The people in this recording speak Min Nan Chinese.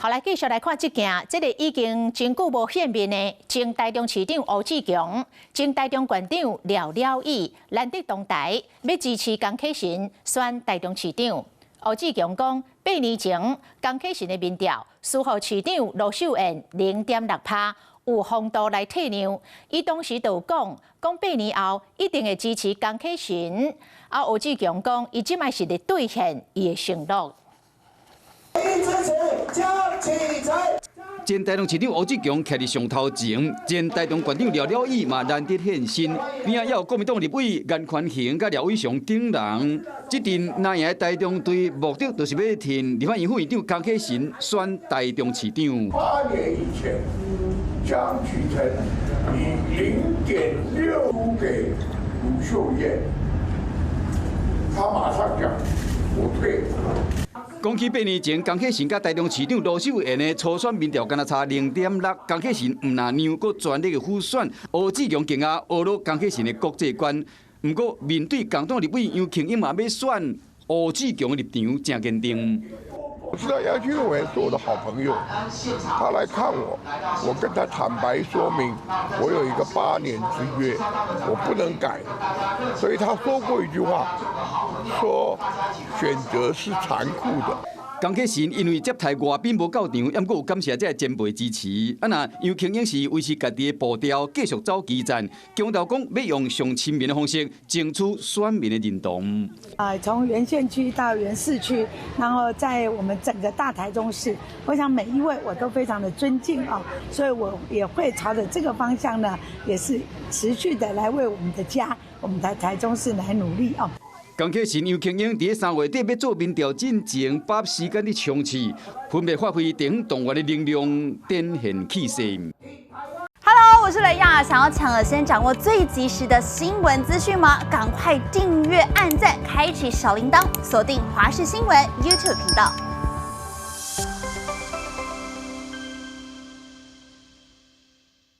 好，來繼續來看這件，這個已經真久無現面的前台中市長吳志強、前台中縣長廖了以難得同台，欲支持江啟臣選台中市長。吳志強講，8年前江啟臣的民調輸予市長盧秀燕0.6趴，有風度來退讓。伊當時就講，講八年後一定會支持江啟臣。啊，吳志強講，伊這擺是咧兌現伊的承諾。支持江啟臣。前台中市長吳志強徛佇上頭前，前台中縣長廖了以嘛難得現身，邊仔也有國民黨立委顏寬恆佮廖偉雄等人。這陣藍營的台中隊目的就是欲替立法院副院長江啟臣選台中市長。 8年以前，江啟臣以0.6輸給盧秀燕，他馬上講我退。講起8年前，江啟臣佮台中市長盧秀燕的初選民調，敢若差0.6，江啟臣毋但讓，閣全力的輔選，吳志強更加呵咾江啟臣的國際觀。毋過面對共黨立委楊慶英嘛欲選，吳志強的立場誠堅定。我知道楊慶英委員是我的好朋友，他來看我，我跟他坦白說明，我有一個八年之約，我不能改，所以他說過一句話，說選擇是殘酷的。江啟臣因為接待外賓無到場，毋過有感謝這个前輩支持。啊，若楊慶英是維持家己的步調，繼續走基層，強調講欲用上親民的方式爭取選民的認同。啊，從原縣區到原市區，然後在我們整個大台中市，我想每一位我都非常的尊敬啊，所以我也會朝着這個方向呢，也是持續的來為我們的家，我們的台中市來努力啊。江啟臣、楊慶英佇3月底欲做民調進前，把握時間咧衝刺，分別發揮地方動員的能量，展現氣勢。 Hello，我是雷亞，想要搶先掌握最及時的新聞資訊嗎？趕快訂閱、按讚、開啟小鈴鐺，鎖定華視新聞 YouTube 頻道。